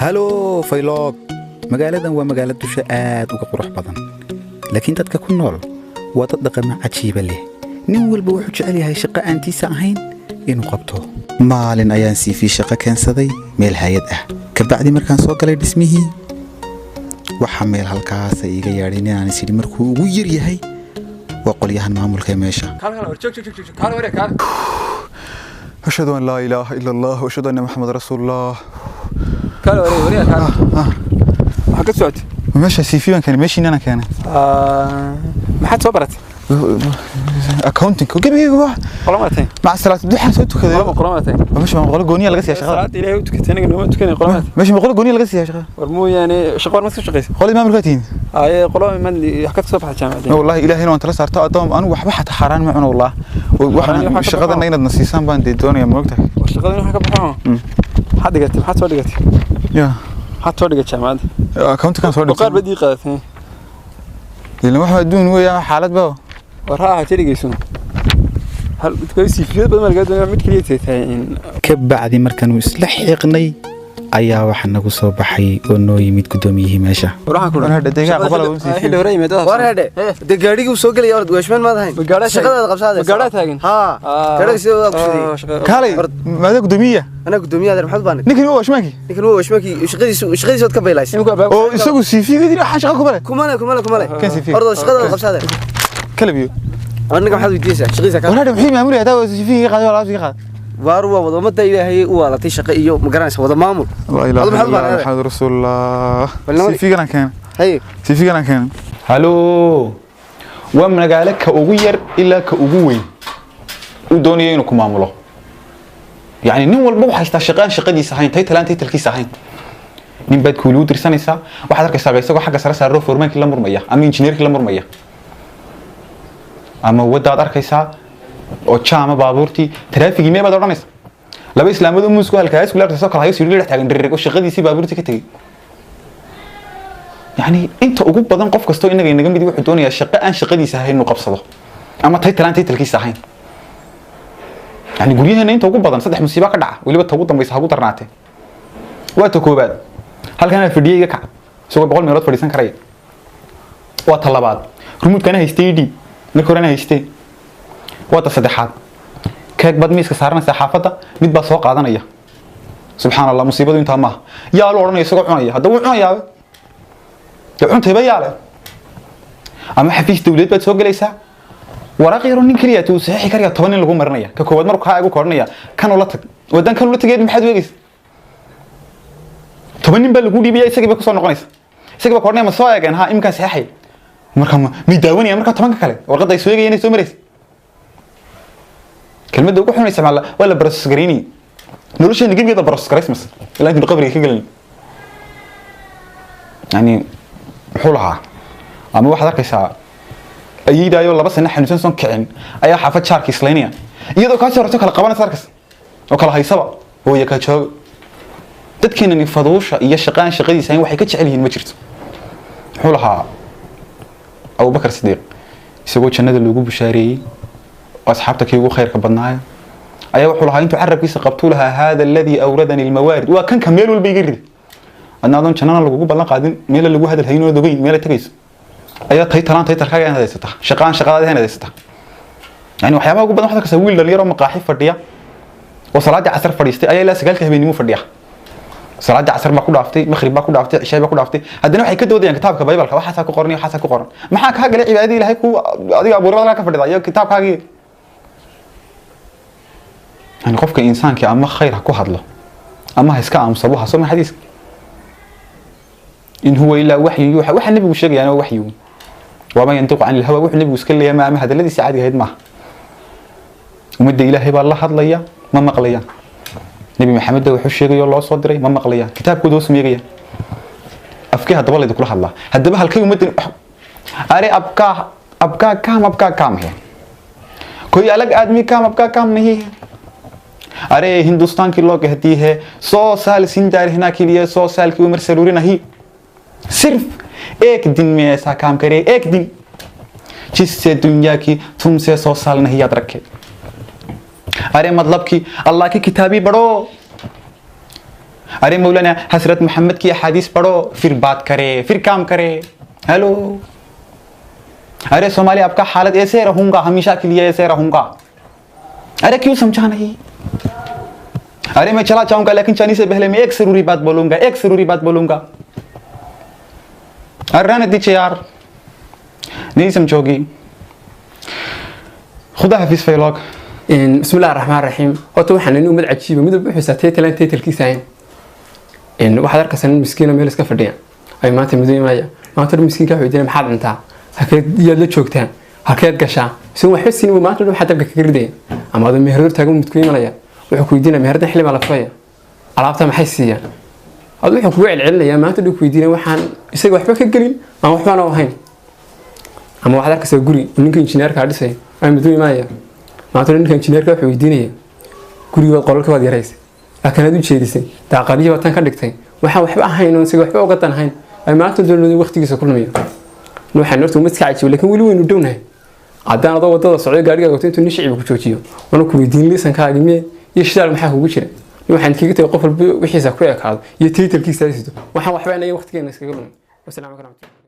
Halo Faylog, magaaladan waa magaalo dusha aad uga qurux badan, laakiin dadka ku nool waa dad dhaqamo cajiiba leh. Nin walba wuxuu jecel yahay shaqo aantiisa ahayn inuu qabto. Maalin ayaan CV shaqo keensaday meel hay-ad ah. Kabacdi markaan soo galay dhismihii, waxaa meel halkaasa iiga yeedhay ninaan isidhi markuu ugu yar yahay waa qolyahan maamulka ee meesha. أشهد أن لا إله إلا الله وأشهد أن محمد رسول الله. Maxaa ka socotay? Meesha CV baan keenay, meeshiin anaan keenay. Maxaad soo baratay? Accounting gebigeyga wax. Qolo maratay? Maca salaad duxaan soo tukaday. Qolo qolo maratay? Meesha ma qolo gooniya laga siiya shaqada? Salaada Ilaahay u tukatay, aniga nooma tukanay. Qolo maratay? Meesha ma qolo gooniya laga siiya shaqada? War mooyaane, shaqo war ma soo shaqaysay? Qoladii maamulka tihiin? Aye, qolo man wax ka soo baxay jaamacadda. Wallahi Ilaahayna waan tala saarto adoon, anigu waxba xataa xaaraan ma cuno wallah. Xaaraan waxaan shaqadana inaad na siisaan baan dee doonaya, ma ogtahay? War shaqada waxa ka baxo. Maxaad dhigatay? Maxaad soo dhigatay? Ya. Maxaad soo dhigatay jaamacadda? Accounting kan soo qaar dhigtay. Baad ii qaadatay. Ilan wax adduun weeyaan xaalad ba. War ha ahaatee, dhigayso hal CV-yada badan baa lagaa doonaya, mid keliya tahay in Kabacdi markaanu isla xiiqnay ayaa waxa nagu soo baxay oo noo yimid guddoomiyihii meesha. War waxaan ku War hadda deegaan qabala uun CV. Xilli hore yimid. War hedhe, dee gaadhigii uu soo gelaya. Orad, waashmaan maad ahayn? Ma gaadhaa taagan? Shaqadaada qabsaade. Ma gaadhaa taagan? Haa, gaadhiga sidoo waa ku shiday. Kaalay, maada guddoomiya? Anaa guddoomiyaha, adeer Maxamed baan. Ninkani waa washmaankii. Ninkan waa waashmaankii, shaqadiisa waad ka baylaysay. Oo isagu CV-geedii waxaan shaqo ku balay. Kumale, kumale, kumale. Kan CV. Ordo, shaqadaada qabsaade. Kalabiyo. War ninka maxaad weydiinaysaa? Shaqadiisa ka War hadda muxuu maamulaya? Hadaa CV-ga qaaday, waa laabsiga qaaday. Waar waa wada ummadda Ilaahay u waalatay shaqo iyo, ma garanaysa, wada maamul. لا إله Wada إلا maxaad الله baan محمد رسول الله. Bal nabad- CV-gan aan keenay. Haye. CV-gan aan keenay. Halo, waa magaalo ka ugu yar ilaa ka ugu weyn uu doonayo inuu ku maamulo. Yani nin walba waxaa haystaa shaqo aan shaqadiisa ahayn, title aan title-kiisa ahayn. Nin baad kuuli u dirsanaysaa, waxaad arkaysaa isagoo xagga sare saarro foormaankii la murmaya ama injineerkii la murmaya, ama waddaad arkaysaa oo jaama, baabuurtii taraafigii mee baad odhanaysa. Laba islaamood oo muusku halkaa isku laabtay soo kala hayo, siriir dhex taagan dherer oo shaqadiisii baabuurtii ka tegey. Yani inta ugu badan qof kastoo inaga inaga mid wuxuu doonayaa shaqo aan shaqadiisa ahayn inuu qabsado ama title aan title-kiisa ahayn. Yani guryaheena inta ugu badan saddex musiiba ka dhaca, weliba ta ugu dambaysa hagu darnaatee. Waa ta koobaad, halkan aan fadhiyay iga kac, isagoo 100 meelood fadhiisan karaya. Waa ta labaad, remote-kana haystay idhiib, markii horena haystee. Waa ta saddexaad, keeg baad miiska saaranaysaa xaafadda, mid baa soo qaadanaya. Subxaan Allah, musiibadu intaa maaha. Yaa lu odhanaya isagoo cunaya? Hadda wuu cunayaaba dee, cuntayba yaale. Ama xafiis dawladeed baad soo gelaysaa, waraaq yaroo nin keliya uu saxiixi karaya 10 nin lagu marinaya. Ka koowaad markuu kaa igu koranaya, kan ula tag wadan, kan ula tageed maxaad weegaysa? 10 nin baa lagu dhiibaya, isagii bay kusoo noqonaysa, isagii baa koranaya, ma soo eegeen? Ha, iminkaan saxiixaya. Marka may daawanaya marka 10-ka kale warqadda ay soo eegayeen ay soo maraysa. Kelmadda ugu xun isticmaala waa la process garaynayay. Nolosheena gebigeeda process garaysmas ilaa intaynu qabriga ka gelin. Yani muxuu lahaa? Ama waxaad arkaysaa ayeydaayo 2 sano xanuunsan, soon kicin, ayaa xaafad jaarka islaynaya, iyadoo kaasii horto kala qabanaysa arkaysa oo kala haysaba hooya ka jooga. Dadkeenani faduusha iyo shaqaan shaqadiisa ahayn waxay ka jecel yihiin ma jirto. Muxuu lahaa Abubakar Sidiiq isagoo jannada loogu bushaareeyey oo asxaabta kii ugu khayrka badnaaya ayaa wuxuu lahaa, intuu carabkiisa qabtuu lahaa: "هذا الذي أوردني الموارد." Waa kanka meel walba iga ridi. Adna adoon jannana lagugu ballan qaadin, meela lagu hadal hayn oo ogeyn meela tagayso, ayaa title-aan title-kaaga inaad haysataa, shaqaan shaqadaada inaad haysataa. Yani waxyaabaha ugu badan waxaad arkaysaa wiil dhalinyaro maqaaxi fadhiya oo salaaddii casar fadhiistay ayaa ilaa 9-ka habeenimo fadhiya. Salaaddii casar baa ku dhaaftay, maqrib baa ku dhaaftay, cishaay baa ku dhaaftay, haddana waxay ka doodayaan kitaabka Baybalka, waxaasaa ku qoran iyo waxaasaa ku qoran. Maxaa kaa galay cibaadadii Ilaahay ku adiga abuuray halkaa ka fadhida iyo kitaabkaagii? Yani qofka insaanka ama khayr ha ku hadlo ama ha iska aamusabo, ha soo xadiiska "إن هو إلا وحي يوحى". Waxa nabigu sheegayaan waa waxyi. وما ينطق عن الهوى. Wuxuu nabigu iska leeyahay ma ama hadaladiisa caadiga ahayd maaha. Ummadda Ilaahay baa la hadlaya, ma maqlayaan. Nebi Maxamed wuxuu sheegayo loo soo diray ma maqlayaan, kitaabkooda hoos meegayaan. Afkee haddaba laydinkula hadlaa? Haddaba halkay ummaddan? अरे, आपका आपका काम, आपका काम है, कोई अलग आदमी काम आपका काम नहीं है। अरे, हिंदुस्तान की लोग कहती है, 100 साल जिंदा रहना के लिए 100 साल की उम्र जरूरी नहीं, सिर्फ एक दिन में ऐसा काम करे, एक दिन जिससे दुनिया की तुमसे 100 साल नहीं याद रखे। अरे, मतलब कि अल्लाह की किताबी पढ़ो। अरे मौलाना हजरत मोहम्मद की अहादीस पढ़ो, फिर बात करे, फिर काम करे। हेलो, अरे सोमाली आपका हालत ऐसे रहूंगा, हमेशा के लिए ऐसे रहूंगा। अरे क्यों समझा नहीं? अरे मैं चला जाऊंगा, लेकिन जाने से पहले मैं एक जरूरी बात बोलूंगा, एक जरूरी बात बोलूंगा। अरे रहने दीजिए यार, नहीं समझोगी। खुदा हाफिज फैलॉग। Bismi illahi raxmaan raxiim. Horta waxaan nin ummad cajiiba, mid walba wuxuu title aan titlekiisa ahayn. Waxaad arkaysaa nin miskiina meel iska fadhiya ay maanta mido imanaya. Maanta dhan miskiinka wuxuu weydiinaya: maxaad cuntaa? Halkeed yaad la joogtaa? Halkeed gashaa? Si waxba siin maanta dhan waxaa dabka kaga ridaya. Ama adoo meherad taagan mid ku imanaya, wuxuu ku weydiinaya: meherada xilli baa la furaya? Alaabta maxay siiyaan? Ad wuxuu kugu celcelinayaa maanta dhan, ku weydiinaya waxaan isaga waxba ka gelin ama waxbaan ahayn. Ama waxaad arkaysaa guri ninka injineerka dhisay ay mido imanaya. Maanta ninka injineerka wuxuu weydiinaya: guriga qolalka waad yaraysay, laakiin aad u jeedisay, daaqadihii baad tan ka dhigtay. Waxaan waxba ahayn oo isaga waxba uga dan ahayn ay maanta doonada waqtigiisa ku lumiyo. Waxaan horta ummad iska cajiib, laakiin weli waynu dhownahay. Haddaan adoo wadada socdo gaarigaaga wato intuu nin shicib ku joojiyo una ku weydiin liisankaaga miye iyo shidaal maxaa kugu jira, waxaan kaga tagay qof walba wixiisa ku ekaado iyo titlekiisa haysto. Waxaan waxba inaga waqtigeena iskaga lumin. Wasalaamu calaykum.